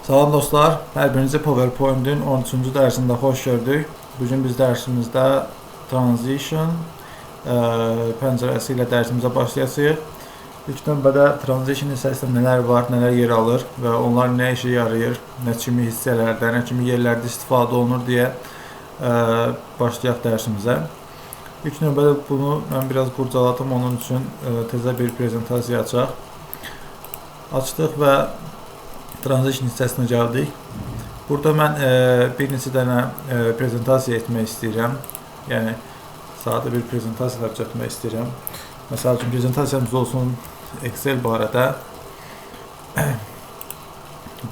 Salam dostlar, hər birinizi PowerPoint-in 13-cü dərsində xoş gördük. Bugün biz dərsimizdə Transition pəncərəsi ilə dərsimizə başlayacağıq. İlk növbədə Transition hissəsində nələr var, nələr yer alır və onlar nə işə yarayır, nə kimi hissələrdə, nə kimi yerlərdə istifadə olunur deyə başlayaq dərsimizə. İlk növbədə bunu mən biraz qurcaladım, onun üçün təzə bir prezentasiya açaq. Açdıq və Transition hissəsinə gəldik. Burada mən bir neçə dənə prezentasiya etmək istəyirəm. Yəni, sadə bir prezentasiyalar düzəltmək istəyirəm. Məsəl üçün, prezentasiyamız olsun Excel barədə.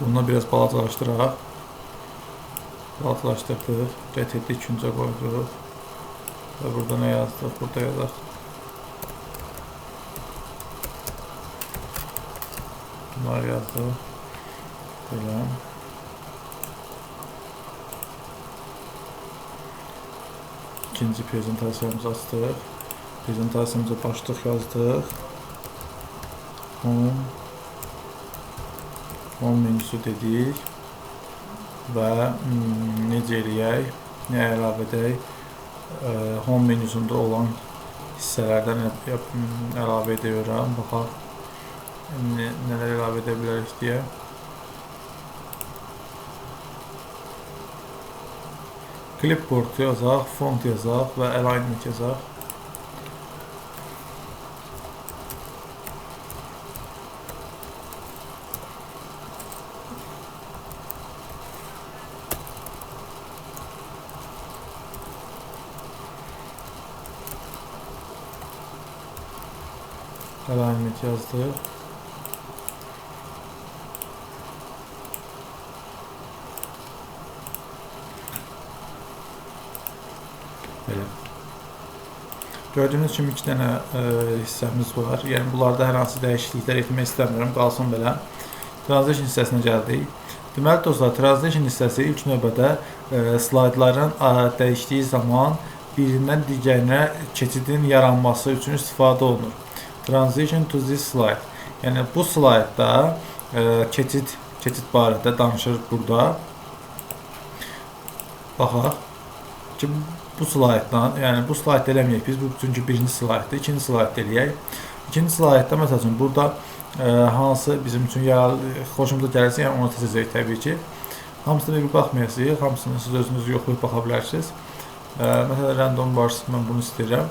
Bunu biraz balacalaşdıraq. Balacalaşdırdıq. Getirdik, küncə qoyduq. Və burada nə yazdıq? Burada yazaq. Bunları yazdıq. Belə. İkinci prezentasiyamızı açdıq. Prezentasiyamıza başlıq yazdıq. Home menüsü dedik. Və necə eləyək, nə əlavə edək? Home menüsündə olan hissələrdən əlavə ediyorum. Baxaq, nələr əlavə edə bilərik deyə. Clipboard yazaq, font yazaq və alignment yazaq. Alignment yazdıq. Belə. Gördüyünüz kimi iki dənə hissəmiz var. Yəni, bunlarda hər hansı dəyişikliklər etmək istəmirəm, qalsın belə. Transition hissəsinə gəldik. Deməli, dostlar, Transition hissəsi ilk növbədə slaydların dəyişdiyi zaman birindən digərinə keçidin yaranması üçün istifadə olunur. Transition to this slide. Yəni, bu slaydda keçid barədə danışır burada. Baxaq ki, bu slayddan, yəni bu slaydda eləməyək biz, bu çünki birinci slayddır, ikinci slaydda eləyək. İkinci slaydda, məsəl üçün, burada hansı bizim üçün xoşumuza gəlirsə, yəni onu seçəcəyik təbii ki. Hamısına bir baxmayacağıq, hamısını siz özünüz yoxlayıb baxa bilərsiniz. Məsələn, random bars, mən bunu istəyirəm.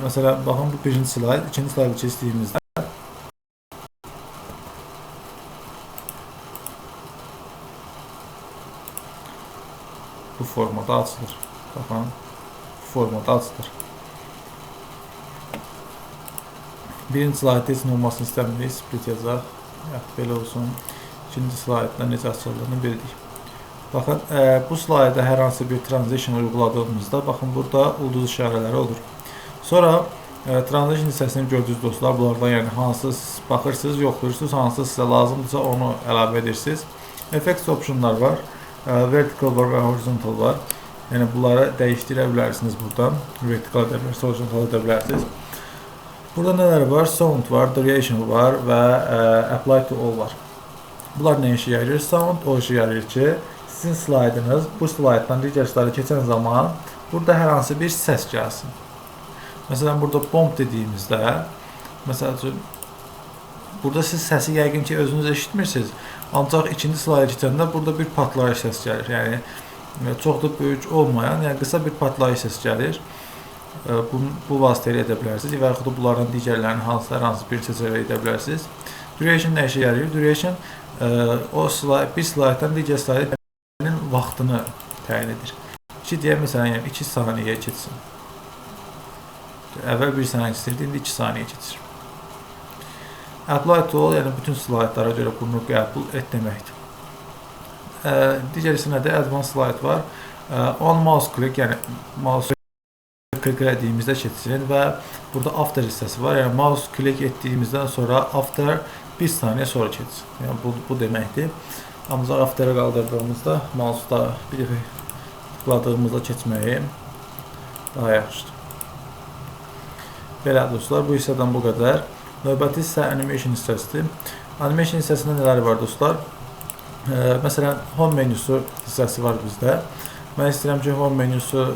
Məsələn, baxın, bu birinci slayd, ikinci slaydı keçdiyimizdə bu formada açılır. Baxın, bu formada açılır. Birinci slaydda heç nə olmasını istəmirik, split yazaq. Belə olsun. İkinci slaydda necə açıldığını bildik. Baxın, bu slaydda hər hansı bir transition uyguladığımızda, baxın, burada ulduz işarələri olur. Sonra transition hissəsini gördünüz dostlar, bunlardan yəni hansı baxırsınız, yoxlayırsınız, hansı sizə lazımdırsa onu əlavə edirsiniz. Effects optionlar var, vertical var və horizontal var. Yəni bunları dəyişdirə bilərsiniz buradan. Vertical edə bilərsiniz, horizontal edə bilərsiniz. Burada nələr var? Sound var, duration var və apply to all var. Bunlar nə işə yarayır? Sound o işə yarayır ki, sizin slaydınız bu slayddan digər slayda keçən zaman burada hər hansı bir səs gəlsin. Məsələn, burada bomb dediyimizdə, məsəl üçün, burada siz səsi yəqin ki, özünüz eşitmirsiniz. Ancaq ikinci slayda keçəndə burada bir partlayış səs gəlir. Yəni, çox da böyük olmayan, yəni qısa bir partlayış səs gəlir. Bu vasitə ilə edə bilərsiniz və yaxud da bunlardan digərlərinin hər hansı bir seçərək edə bilərsiniz. Duration nə işə yarayır? Duration o bir slayddan digər slaydın vaxtını təyin edir. 2 deyə, məsələn, yəni 2 saniyə keçsin. Əvvəl 1 saniyə keçirdi, indi 2 saniyə keçir. Apply to all, yəni bütün slaydlara görə bunu qəbul et deməkdir. Digər isə nədir? Advanced slide var. On mouse click, yəni mouse click elədiyimizdə keçsin və burada after hissəsi var. Yəni mouse click etdiyimizdən sonra after 1 saniyə sonra keçsin. Yəni bu deməkdir. Ancaq after'ə qaldırdığımızda mouse-da bir dəfə tıkladığımızda keçməyi daha yaxşıdır. Belə dostlar, bu hissədən bu qədər. Növbəti hissə animation hissəsidir. Animation hissəsində nələr var dostlar? Məsələn, home menüsü hissəsi var bizdə. Mən istəyirəm ki, home menüsü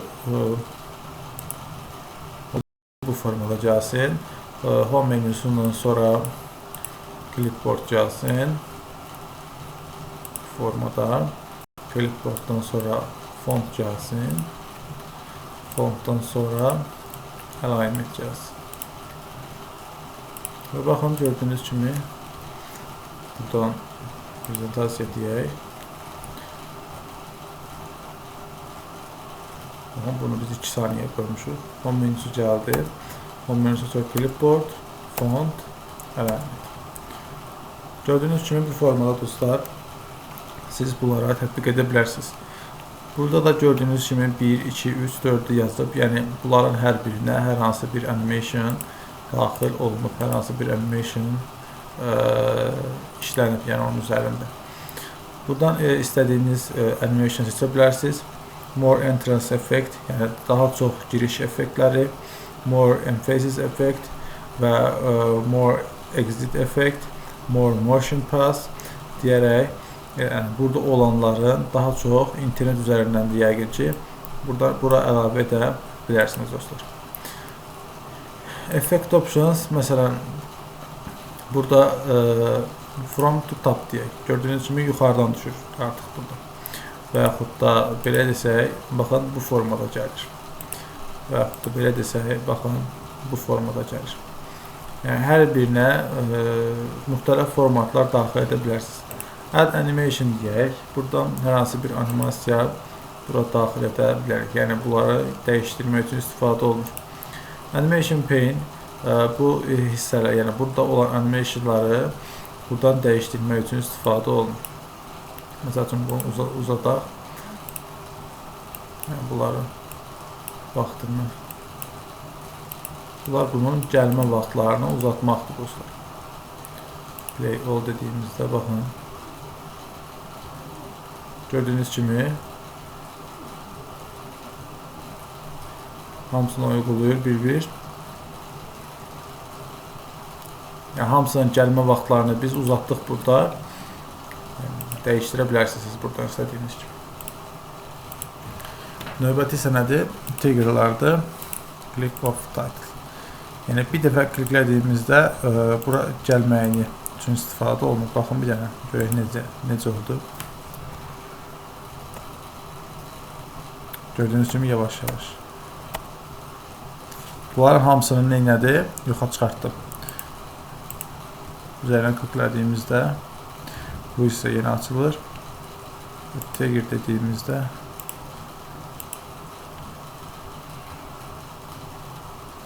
bu formada gəlsin. Home menüsündən sonra clipboard gəlsin. Formada. Clipboarddan sonra font gəlsin. Fontdan sonra alignment gəlsin. Və baxın, gördüyünüz kimi buradan prezentasiya deyək. Baxın, bunu biz 2 saniyə qoymuşuq. Home menüsü gəldi. Home menüsü sonra clipboard, font, alignment. Gördüyünüz kimi bu formada dostlar, siz bunlara tətbiq edə bilərsiniz. Burada da gördüyünüz kimi 1, 2, 3, 4-ü yazıb. Yəni bunların hər birinə hər hansı bir animation daxil olunub, hər hansı bir animation işlənib, yəni onun üzərində. Buradan istədiyiniz animation seçə bilərsiniz. More entrance effect, yəni daha çox giriş effektləri, more emphasis effect və more exit effect, more motion pass deyərək, yəni burada olanların daha çox internet üzərindən də yəqin ki, burada bura əlavə edə bilərsiniz dostlar. Effect options, məsələn, burada from to top deyək. Gördüyünüz kimi yuxarıdan düşür artıq burada. Və yaxud da belə desək, baxın bu formada gəlir. Və yaxud da belə desək, baxın bu formada gəlir. Yəni hər birinə müxtəlif formatlar daxil edə bilərsiniz. Add animation deyək. Buradan hər hansı bir animasiya bura daxil edə bilərik. Yəni bunları dəyişdirmək üçün istifadə olunur. Animation pane bu hissələr, yəni burada olan animationları buradan dəyişdirmək üçün istifadə olunur. Məsəl üçün bunu uzadaq. Yəni bunların vaxtını. Bunlar bunun gəlmə vaxtlarını uzatmaqdır dostlar. Play all dediyimizdə baxın. Gördüyünüz kimi hamısını uyğulayır bir-bir. Yəni hamısının gəlmə vaxtlarını biz uzatdıq burada. Yəni, dəyişdirə bilərsiniz siz buradan istədiyiniz kimi. Növbəti sənədi triggerlardır. Click of title. Yəni bir dəfə kliklədiyimizdə bura gəlməyini üçün istifadə olunur. Baxın bir dənə görək necə oldu. Gördüyünüz kimi yavaş-yavaş. Bunların hamısını nə elədi? Yoxa çıxartdım. Üzərinə kliklədiyimizdə bu hissə yenə açılır. Trigger dediyimizdə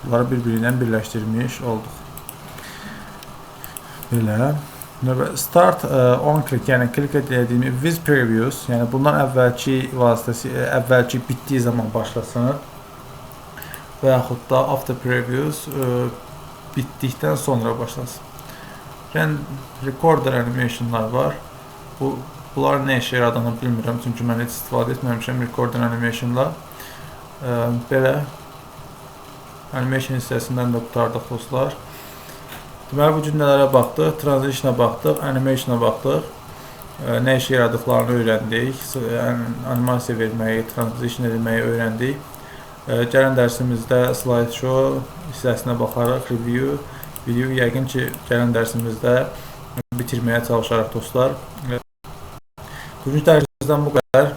bunları bir-birindən birləşdirmiş olduq. Belə. Start on click, yəni click edədiyimiz with previous, yəni bundan əvvəlki vasitəsi, əvvəlki bitdiyi zaman başlasın və yaxud da after previous bitdikdən sonra başlasın. Yəni recorder animationlar var. Bunlar nə işə yaradığını bilmirəm, çünki mən heç istifadə etməmişəm recorder animationla. Belə animation hissəsindən də qurtardıq dostlar. Deməli, bu gün nələrə baxdıq? Transition'a baxdıq, animation'a baxdıq. Nə işə yaradıqlarını öyrəndik. Animasiya verməyi, transition etməyi öyrəndik. Gələn dərsimizdə slideshow hissəsinə baxarıq, review, video yəqin ki, gələn dərsimizdə bitirməyə çalışarıq dostlar. Bugünkü dərsimizdən bu qədər.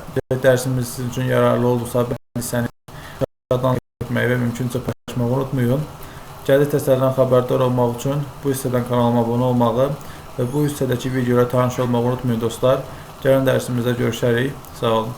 Dərsimiz sizin üçün yararlı oldusa, hissəni aşağıdan etməyi və mümkünsə paylaşmağı unutmayın. Gələcək dərslərdən xəbərdar olmaq üçün bu hissədən kanalıma abunə olmağı və bu hissədəki videolara tanış olmağı unutmayın dostlar. Gələn dərsimizdə görüşərik. Sağ olun.